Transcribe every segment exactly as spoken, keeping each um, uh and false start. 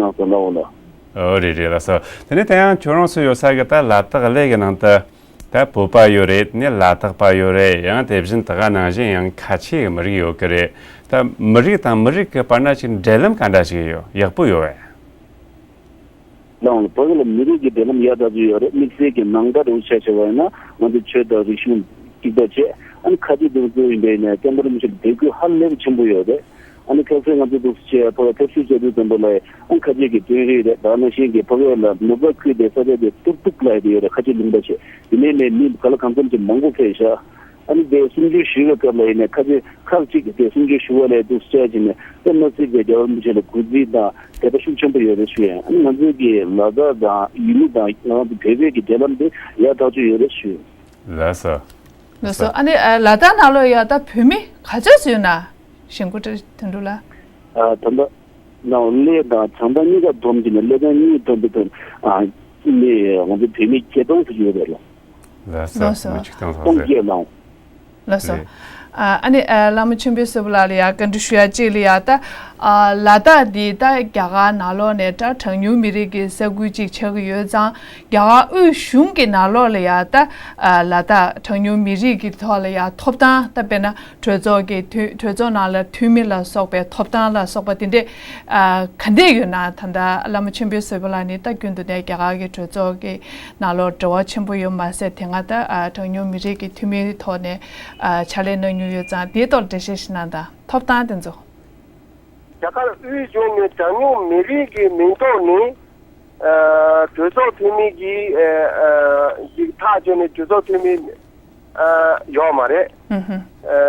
གནང་སོང་ལགས་འོ་ལགས། ཨོ་རེད་རེད་ལགས་སོ། དེ་ནས་ད་ཡང་ཁྱོད་རང་ཚོ་ཡོད་ས་གི་ད་ལ་དྭགས་གླེ་གི་ནང་དུ་ད་བོད་པ་ཡོད་རེད། ནས་ལ་དྭགས་པ་ཡོད་རེད། ཡང་དེ་བཞིན་ད་ག་ནང་བཞིན་ཡང་ཁ་ཆེའི་མི་རིགས་ཡོད་གི་རེད། ད་མི་རིགས་དང་མི་རིགས་ཀྱི་བར་ན་ཅིག་འབྲེལ་ལམ་ག་འདྲ་ཞིག་ཡོད། ཡག་པོ་ཡོད་བས། ལགས་འོང་། བོད་ལ་མི་རིགས་ཀྱི་འབྲེལ་ལམ་ཡག་ཐག་ཆོད་ཡོད་རེད། དམིགས་བསལ་གྱི་ནང་པ་རུ་ཆ་བཞག་པ་ཡིན་ན་ང་ཚོ་ཆོས་དང་རིག་གཞུང་གཅིག་པ་བྱས། ཨ་ནི་ཁ་ཆེ་དེ་ཚོ་ཡིན་པས་ནས་སྐྱབས་མགོན་རིན་པོ་ཆེ་ལ་དད་གུས་ཧ་ལས་པ་ཆེན་པོ་ཡོད་རེད། ཨ་ནི་ཁ་སང་ང་ཚོ་འདུག་སེ་བྱས་ཕ་ག་ཐབས་ཤེས་བྱ་དུས་ཙམ་པ་ལ་ཨ་ནི་ཁ་ཆེ་གི་དཔོན་རིགས་རེད། ད་ནང་བཞིན་གྱི་ཕ་གི་ལ་ནུབ་ར་ཁུལ་དེ་ས་ཆ་དེ་ཏུར་ཏུག་ལ་ཡོད་རེད། ཁ་ཆེ་ལུང་པ་བྱས། དེ་ནས་ནས་མི་ག་ལ་གང་འཚམ་ཅིག་མང་པོ་ཕེབས་ཤག་ཨ་ནི་དེ་གསུང་ཆོས་ཞུ་བའི་སྐབས་ལ་ཡིན་ནའི་ཁ་ཆེ་ཁག་ཅིག་གིས་དེ་གསུང་ཆོས་ཞུ་བ་ལས་འདུག་སེ་བྱས་ནས་དེ་མ་སྲིད་པའི་རྒྱལ་བ་རིན་པོ་ཆེ་ལ་གུས་བརྩི་དང་དད་པ་ཤུགས་ཆེན་པོ་ཡོད་རེད་ཞུ་ཡ། ཨ་ནི་ང་ཚོའི་གི་ལ་དྭགས་དང་ཡུལ་མི་དང་ང་ཚོ་བོད་པའི་གི་འབྲེལ་ལམ་དེ་ཡག་ཐག་ཆོད་ཡོད་རེད་ཞུ། ལགས་སོ། ལགས་སོ། ཨ་ནི་ཨ་ལ་དྭགས་ནང་ལོགས་ཡ་ད་བོད་མི་ག་ཚོད་ཡོད་ན་གཞེས་འགོ་དོན་གྲུབ་ལགས། ཨ་ད་ལྟ་ནང་གླེ་དང་བྱང་ཐང་གཉིས་ཀ་བསྡོམས་ཀྱི་ནས་གླེ་བྱང་གཉིས་བསྡོམས་པའི་དོན་ཨ་ནི་ང་ཚོ་བོད་མི་བརྒྱད་སྟོང་ཙམ་ཡོད་རེད་ལ། ལགས་སོ། ལགས་སོ། མི་ཆིག་སྟོང་ལྷག་སྟོང་ཙམ། བརྒྱད་ལང་། ལགས་སོ། རེད། ཨ་ཨ་ནི་ཨ་བླ་མ་ཆོས་འཕེལ་བཟོད་པ་ལགས་ལ་ཡང་བཀའ་འདྲི་ཞུ་ཡ་གཅིག་ལ་ཡ་ད་ཨ་ལ་དྭགས་འདི་ད་རྒྱ་གར་ནང་ལོགས་ནས་ད་གྲངས་ཉུང་མི་རིགས་ཀྱི་ས་ཁུལ་ཅིག་ཆགས་ཀྱི་ཡོད་ཙང་རྒྱ་གར་དབུས་གཞུང་གི་ནང་ལོགས་ལ་ཡ་ད་ཨ་ལ་དྭགས་གྲངས་ཉུང་མི་རིགས་ཀྱི་ཐོག་ལ་ཡ་ཐོབ་ཐང་ད་དཔེར་ན་གྲོས་ཚོགས་ཀྱི་འཐུས་གྲོས་ཚོགས་ནང་ལ་འཐུས་མི་ལ་སོགས་པའི་ཐོབ་ཐང་ལ་སོགས་པ་དེ་འདྲས་ཨ་ག་འདྲས་ཡོད་ན། ད་ལྟ་བླ་མ་ཆོས་འཕེལ་བཟོད་པ་ལགས་ནི་ད་རྒྱུན་དུ་ནས་རྒྱ་གར་གྱི་གྲོས་ཚོགས་ཀྱི་ནང་ལོགས་འབྲེལ་བ་ཆེན་པོ་ཡོད་མ་ཟད་དེ་སྔ་ད་ཨ་གྲངས་ཉུང་མི་རིགས་ཀྱི་འཐུས་མིའི་ཐོག་ནས་ཨ་ཕྱག་ལས་གནང་མྱོང་ཡོད་ཙང་དེའི་ཐོག་འགྲེལ་བཤད་ཞིག་གནང་དང་། ཐོབ་ཐང་དེ་ཚོ། རྒྱ་གར་དབུས་གཞུང་ནས་གྲངས་ཉུང་མི་རིགས་ཀྱི་མིང་ཐོག་ནས་ཨ་གྲོས་ཚོགས་འཐུས་མི་གི་ཨ་ཨ་ཅིག་ཐག་གཅོད་ནས་གྲོས་ཚོགས་འཐུས་མི་ཨ་ཡོད་མ་རེད། ཨུ་ཧུ། ཨ་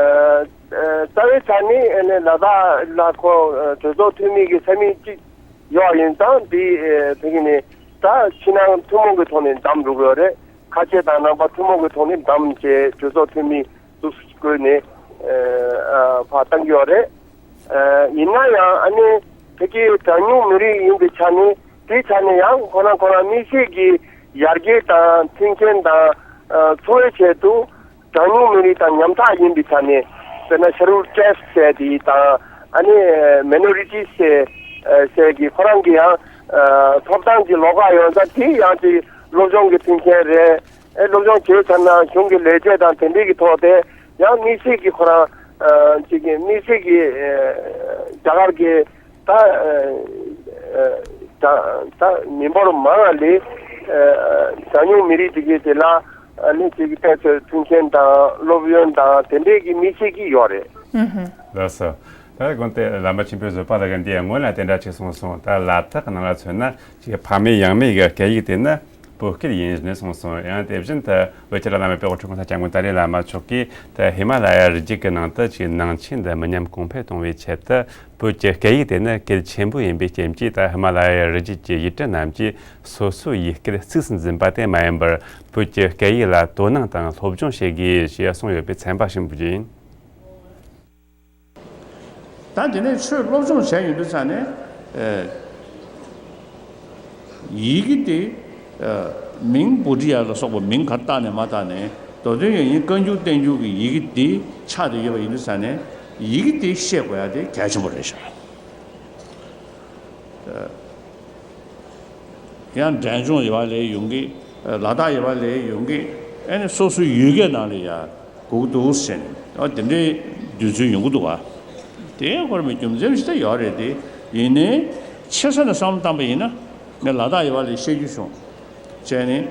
ཨ་རྩ་བའི་ཆ་ནས་ཨ་ནི་ལ་དྭགས་ལ་ཁོ་ཨ་གྲོས་ཚོགས་འཐུས་མི་གི་ས་མིག་གཅིག་ཡོད་ཡིན་ཙང་འདི་ཨ་ཕ་གི་ནས་ད་ཕྱི་ནང་ཐུན་མོང་གི་ཐོག་ནས་བདམས་འགྲོ་གི་ཡོད་རེད། ཁ་ཆེ་དང་ནང་པ་ཐུན་མོང་གི་ཐོག་ནས་བདམས་བྱས་གྲོས་ཚོགས་འཐུས་མི་འདུག་སེ་བསྐོས་ནས་ཨ་ཕར་བཏང་གི་ཡོད་རེད། ཨ་ཡིན་ན་ཡང་ཨ་ནི་ཕ་གི་གྲངས་ཉུང་མི་རིགས་ཡིན་པའི་ཆ་ནས་དེའི་ཆ་ནས་ཡང་ཁོ་རང་ཁོ་རང་མི་སེར་གྱི་ཡར་རྒྱས་དང་མཐུན་རྐྱེན་དང་ཨ་འཚོ་བའི་ཆེད་དུ་གྲངས་ཉུང་མི་རིགས་དང་ཉམ་ཐག་ཡིན་པའི་ཆ་ནས་དཔེར་ན་Scheduled Caste་ཟེར་དེ་དང་ཨ་ནི་Minorities་ཟེར་ཟེར་གྱི་ཁོ་རང་གི་ཡང་ཨ་ཐོབ་ཐང་གི་ལོགས་ཀ་ཡོད་ཙང་དེ་ཡང་དེ་སློབ་སྦྱོང་གི་མཐུན་རྐྱེན་རེད། ཨེ་སློབ་སྦྱོང་བྱས་ཚར་ན་གཞུང་གི་ལས་བྱེད་དང་དེ་འདྲའི་གི་ཐོག་དེ་ཡང་དམིགས་བསལ་གྱི་ཁོ་རང་ཨ་ཅིག་གི་དམིགས་བསལ་གྱི་ཨེ་རྒྱ་གར་གྱི་ད་ཨེ་ད་ད་མི་འབོར་མང་བ་ལས་ཨེ་གྲངས་ཉུང་མི་རིགས་དེ་གའི་དེ་ལ་ཨ་ནི་ཅིག་གི་དཔེ་མཚོན་མཐུན་རྐྱེན་དང་སློབ་ཡོན་དང་དེ་འདྲའི་གི་དམིགས་བསལ་གྱི་ཡོད་རེད། ལགས་སོ། ད་དགོངས་ཏེ་བླ་མ་ཆོས་འཕེལ་བཟོད་པ་ལགས་ཀྱིས་འདི་ཡང་སྔོན་ལ་དེ་འདྲ་ཅིག་གསུངས་སོང་། ད་ལ་དྭགས་ནང་ལ་མཚོན་ན་ཅིག་ཕ་མེས་ཡང་མེས་ཀྱི་སྐད་ཡིག་དེ་ནི་བོད་སྐད་ཡིན་ནས་གསུངས་སོང་། ཡང་དེ་བཞིན་དུ་བོད་ཀྱི་བླ་མ་དཔལ་ལྡན་འབྲུག་པ་གོང་ས་སྐྱབས་མགོན་ཏཱ་ལའི་བླ་མ་མཆོག་གིས་ད་ཧི་མ་ལ་ཡ་རི་རྒྱུད་ཀྱི་ནང་དུ་ཅིག་ནང་ཆོས་འདི་མི་ཉམས་གོང་འཕེལ་གཏོང་བའི་ཆེད་དུ་བོད་ཀྱི་སྐད་ཡིག་དེ་ནི་གལ་ཆེན་པོ་ཡིན་པའི་རྐྱེན་གྱིས་ད་ཧི་མ་ལ་ཡ་རི་རྒྱུད་ཀྱི་ཡུལ་གྲུ་རྣམས་ཀྱིས་སོ་སོའི་ཡུལ་སྐད་གཙིགས་སུ་འཛིན་པ་དེ་མ་ཡིན་པར་བོད་ཀྱི་སྐད་ཡིག་ལ་དོ་སྣང་དང་སློབ་སྦྱོང་བྱེད་དགོས་ཞེས་གསུངས་ཡོད་པའི་ཚན་པ་ཞིག་འབུལ་རྒྱུ་ཡིན། ད་དེ་ནས་ཆོས་སློབ་སྦྱོང་བྱས་ཡོང་དུས་ཙ་ནས་ཨེ་ཡི་གེ་དེ་ཨེ་མིང་བོ་ཊི་ཡ་ལ་སོགས་པ་མིང་ག་རེ་བཏགས་ནས་མ་བཏགས་ནས་མདོ་དོན་ཡོད་ཡིན་བཀའ་འགྱུར་བསྟན་འགྱུར་གྱི་ཡི་གེ་དེ་ཆགས་བསྡད་ཡོད་པ་ཡིན་དུས་ཙ་ནས་ཡི་གེ་དེ་ཤེས་དགོས་ཡ་དེ་གལ་ཆེན་པོ་རེད་ཤག་ཨེ། ཡང་འབྲས་ལྗོངས་ཡོད་པ་ལས་ཡོང་གི། ལ་དྭགས་ཡོད་པ་ལས་ཡོང་གི། ཨ་ནི་སོ་སོའི་ཡུལ་སྐད་ནང་ལ་ཡ་སྒུག་འདུག་ཟེར་ནས་ཨ་དེ་འདྲའི་དུས་ཚོད་ཡོང་གི་འདུག་ག་དེ་ཡང་ཁོ་རང་མི་རྒྱུ་མཚན་ཞིག་ད་ཡོད་རེད་དེ། ཡིན་ནའི་ཆེ་ས་ནས་བསམ་བློ་བཏང་པ་ཡིན་ན་ངས་ལ་དྭགས་ཡོད་པ་ལས་བཤད་རྒྱུ་བྱུང་བྱས་ནས་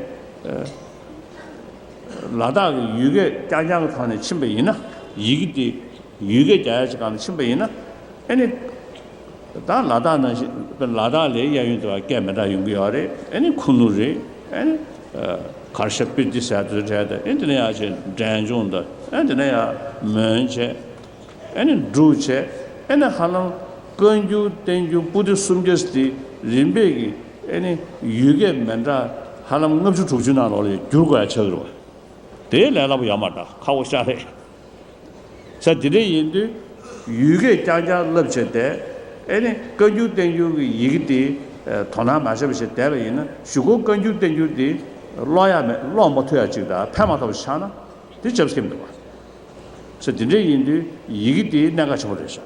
ལ་དྭགས་ཀྱི་ཡུལ་སྐད་རྐྱང་རྐྱང་གི་ཐོག་ནས་ཕྱིན་པ་ཡིན་ན་ཡི་གེ་དེ། ཡུལ་སྐད་རྒྱག་ཡ་ཅིག་སྒང་ལ་ཕྱིན་པ་ཡིན་ན། ཨ་ནི། ད་ལ་དྭགས་ནང་བཞིན་ལ་དྭགས་ལའི་གཡས་གཡོན་དུ་སྐད་མི་འདྲ་ཡོང་གི་ཡོད་རེད། ཨ་ནི་ཁུ་ནུ་རེད། ཨ་ནི། གར་ཤ་པི་ཏི་ཟེར་དུ་རེད་དེ། ཨ་ནི་དེ་ནས་ཡར་བྱས་འབྲས་ལྗོངས་དང་། ཨ་ནི་དེ་ནས་ཡར་མོན་བྱས། ཨ་ནི་འབྲུག་བྱས། ཨ་ནི་ཧ་ལམ་བཀའ་འགྱུར་བསྟན་འགྱུར་པོ་ཏི་སུམ་བརྒྱ་དེ་རིམ་པས་ཀྱི་ཨ་ནི་ཡུལ་སྐད་མི་འདྲ་ཧ་ལམ་ལྔ་བཅུ་དྲུག་ཅུ་ནང་ལོགས་ལ་བསྒྱུར་དགོས་ཡ་ཆགས་ཀྱི་རེད་བ། དེ་ལས་སླ་པོ་ཡོད་མ་རེད། ཁག་པོ་ཤ་རེད། ས་དེ་འདྲ་ཡིན་དུས་ཡུལ་སྐད་རྐྱང་རྐྱང་བསླབ་བྱས་ཏེ། ཨེ་ནི་བཀའ་འགྱུར་བསྟན་འགྱུར་གྱི་ཡི་གེ་དེ་དོ་སྣང་མ་བྱས་པ་ཞིག་བསྡད་པ་ཡིན་ན་གཞུག་གུ་བཀའ་འགྱུར་བསྟན་འགྱུར་དེ་ཀློག་ཡ་མེད། ཀློག་མ་ཐུབ་ཡ་ཅིག་དང་ཕན་མ་ཐོགས་པ་ཆགས་ན་དེ་ཆབ་སྲིད་མི་འདུག་བ། ས་དེ་འདྲ་ཡིན་དུས་ཡི་གེ་དེ་གནད་འགག་ཆེན་པོ་རེད་ཤག